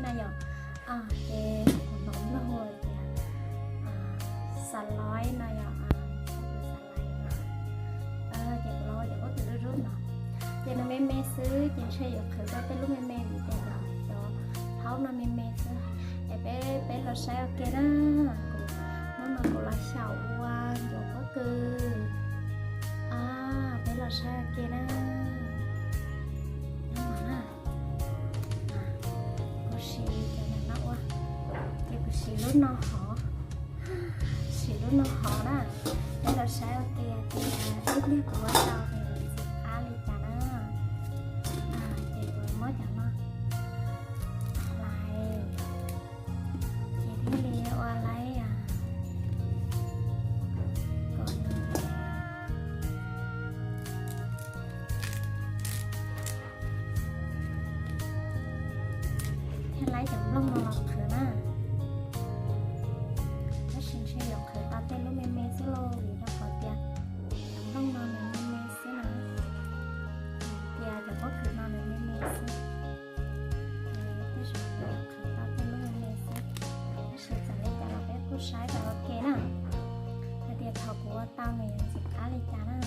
na yom. Ces kuv hnov nplog hu tias xalais no yom, xalais no. Ces kuv los ua cov pob kws dub dub no. Ces nws me me xwb ces ntshe yuav qhwv tau tej lub me me vim tias cov thaub no me me xwb. Es peb, peb los saib ua ke na. Hnub no kuv los xyaum ua cov pob kws. Peb los saib ua ke na. Kuv siv cov no ua, ces kuv siv lub no hov, siv lub no hov na. Peb los saib ua ke tias ib pliag kuv ua tau nws ntxim qab li cas na. Ces kuv muab cov no hlais, ces thiaj li ua laib kom nws thiaj laib cov nplooj no los qhwv na. Tab sis ntshe yuav qhwv tau tej lub me me xwb lauj, vim rau qhov tias cov nplooj no nws me me xwb na, tias cov pob kws no nws me me xwb. Tej zaum yuav qhwv tau tej lub me me xwb, tab sis txawm li cas los peb kuj saib tau ua ke na, hais tias thaum kuv ua tau nws yuav ntxim qab li cas na.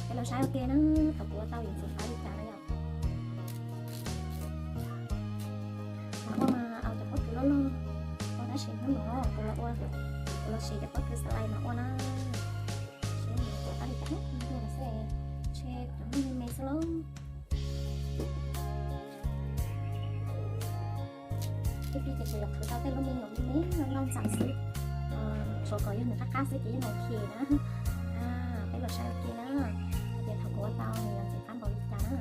Peb los saib ua ke na, thaum kuv ua tau yuav ntxim qab li cas na yom. Mas ua mas cov pob kws loj loj ua, tab sis hnub no kuv los ua, kuv los siv cov pob kws xalais mas ua na. Siv ntxim qab li cas, ntshe cov me me xwb lauj. Ib pliag ces tsuas yog qhwv tau tej lub me nyuam me me loj ntxaws xwb, tsuas kom yog nws qab qab xwb ces yeej ok na. Peb los saib ua ke na, hais tias thaum kuv ua tau nws yuav ntxim qab npaum li cas na.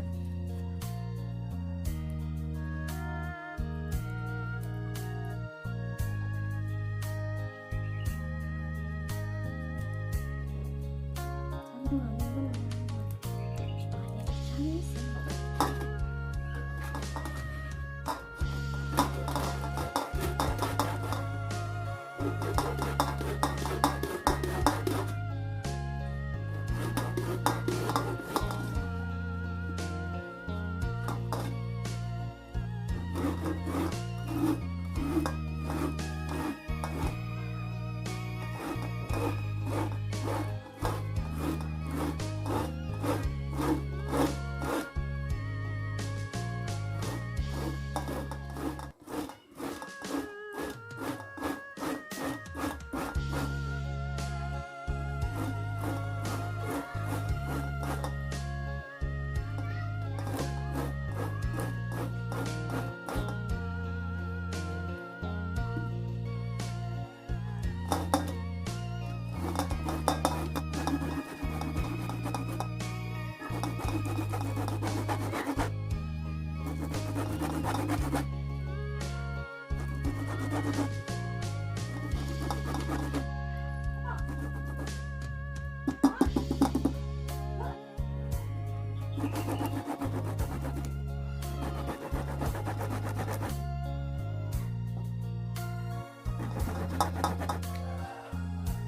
Rau pem thaj me rau na.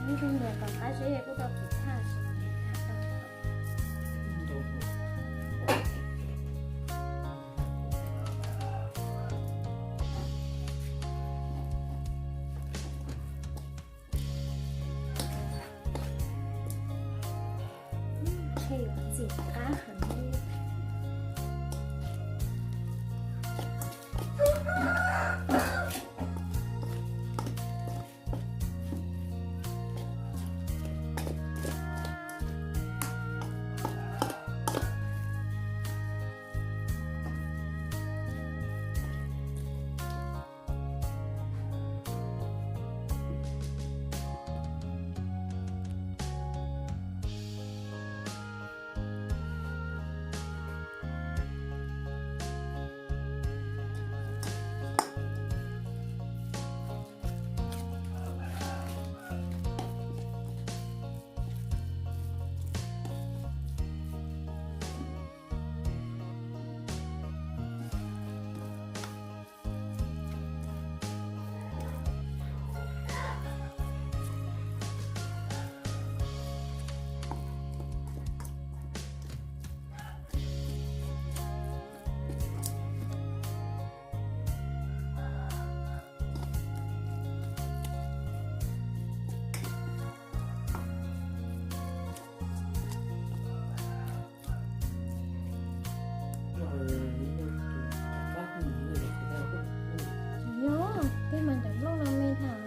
Ib tug niam tom qab seb kuj rau pem thaj. Qhia yuav ntxim qab heev li. Yog, tej mas cov nplooj no me tham.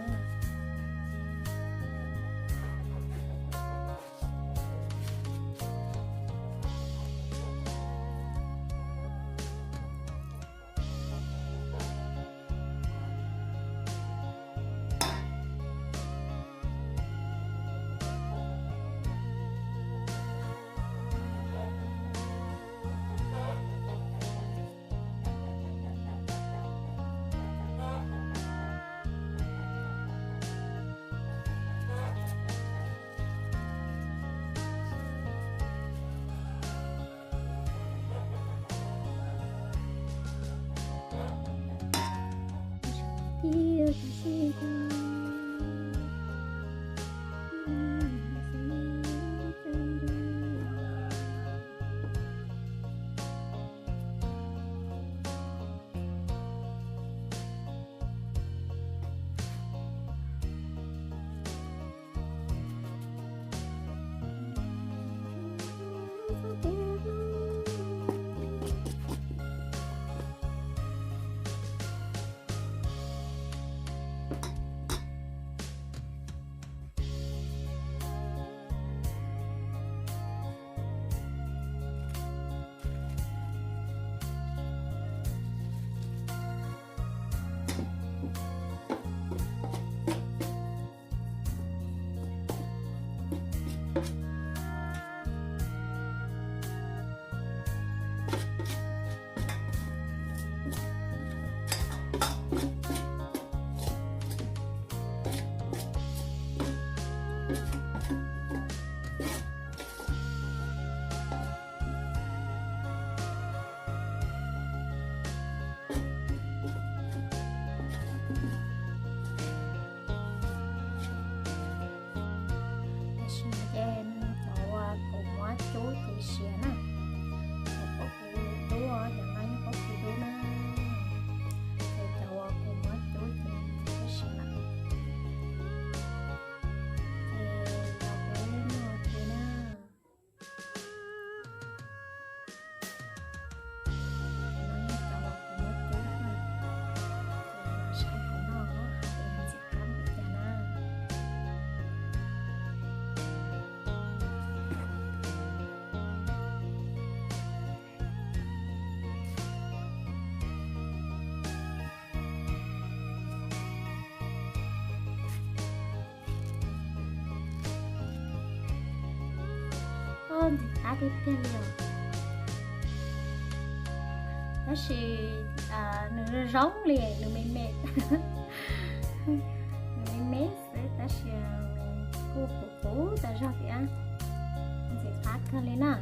Tam sim no ces cov uas kuv muab cub ces siav na, cov uas kuv dub, cov no yog pob kws dub na, ces cov uas kuv muab cub ces siav na. Ces cov peb noj ces na. Ces no yog cov uas kuv muab cub na, ces saib kuv noj hais tias ntxim qab npaum cas na. Ntxim qab tiag tiag li os. Tab sis nws zoo li nws me me, nws me me xwb tab sis kuj qub qub tas zog thiab. Ntxim qab kawg li na.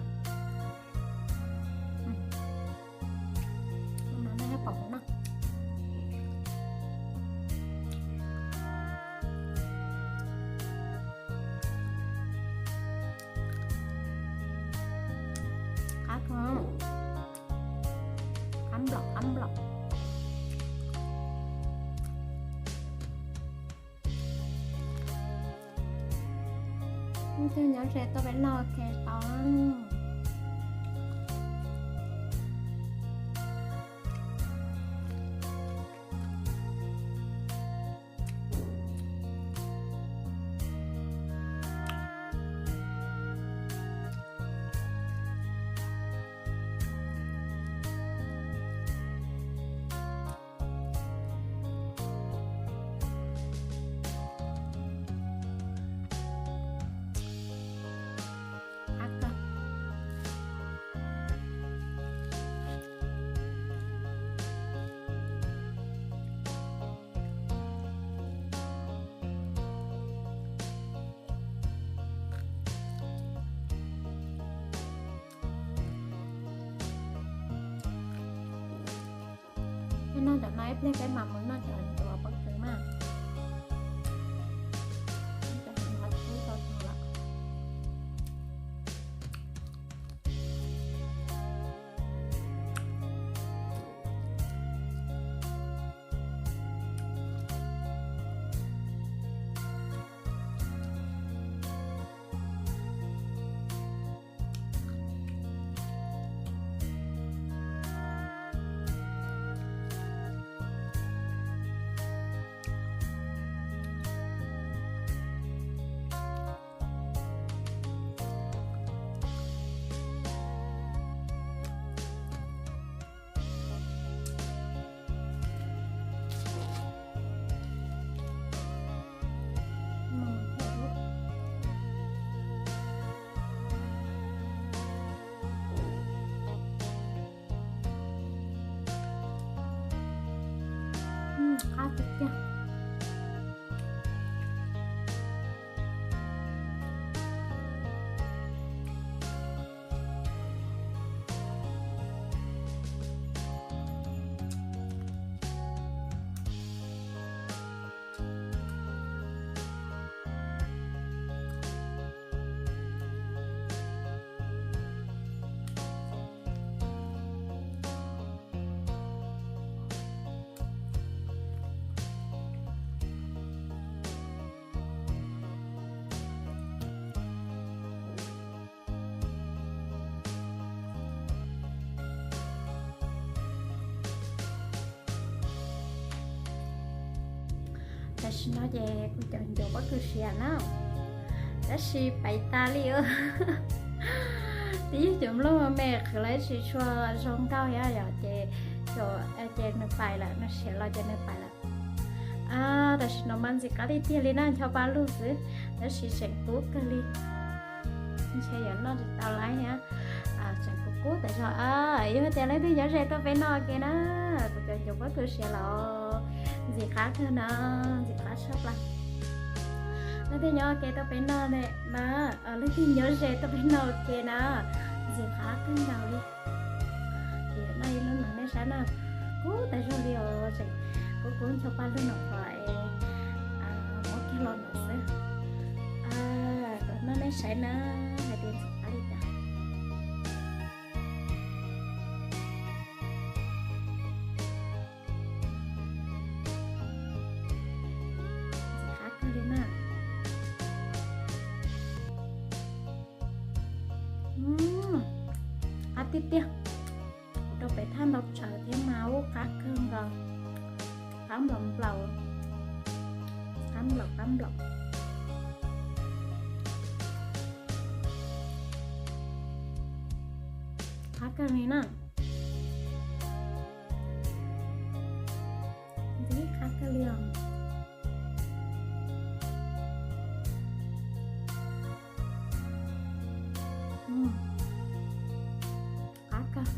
Pom no. Qab kawg, qab nplaum qab nplaum. Leej twg nyob ze tuaj peb noj ua ke tau. Peb noj cov no ib pliag peb mam mus noj cov ntuas pob kws mas. Cov no tub tau tag lawm. Qab tiag tiag. Tam sim no ces kuv cov ncuav pob kws siav na, tab sis paiv tas li. Twb yog cov nplooj me qhwv los tsis tshua zoo nkauj thiab yom, ces, ces nws pais lawm, nws siav los ces nws pais lawm. Tam sim no mas ntxim qab tiag tiag li na, ncho pa lug xwb, tab sis tseem kub kawg li. Ntshe yuav noj tsis tau lawm thiab, tseem kub kub tas zog. Yog tias leej twg nyob ze tuaj peb noj ua ke na, kuv cov ncuav pob kws siav los ntxim qab kawg na, ntxim qab tshaj plaws. Leej twg nyob ua ke tuaj peb noj na, leej twg nyob ze tuaj peb noj ua ke na, ntxim qab kawg nkaus li. Ces noj ib lub no nej saib na, kub tas zog li os, tseem kub kub ncho pa lug no kom es muab kiag los no xwb. Kom noj nej saib na, hais tias ntxim qab li cas. Ntxim qab kawg li na. Qab tiag tiag. Kuv rau pem thaj ntau tsawv thiab mas ub qab kawg nkaus. Qab nplaum nplaum, qab nplaum qab nplaum. Qab kawg li na. Ntxim qab kawg li os. Qab kawg.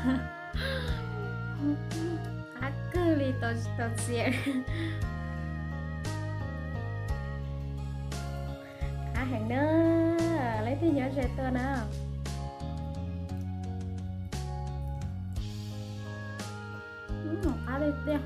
Qab kawg li, tau tau txiav. Qab heev na, leej twg nyob ze tuaj na. Qab li tiag.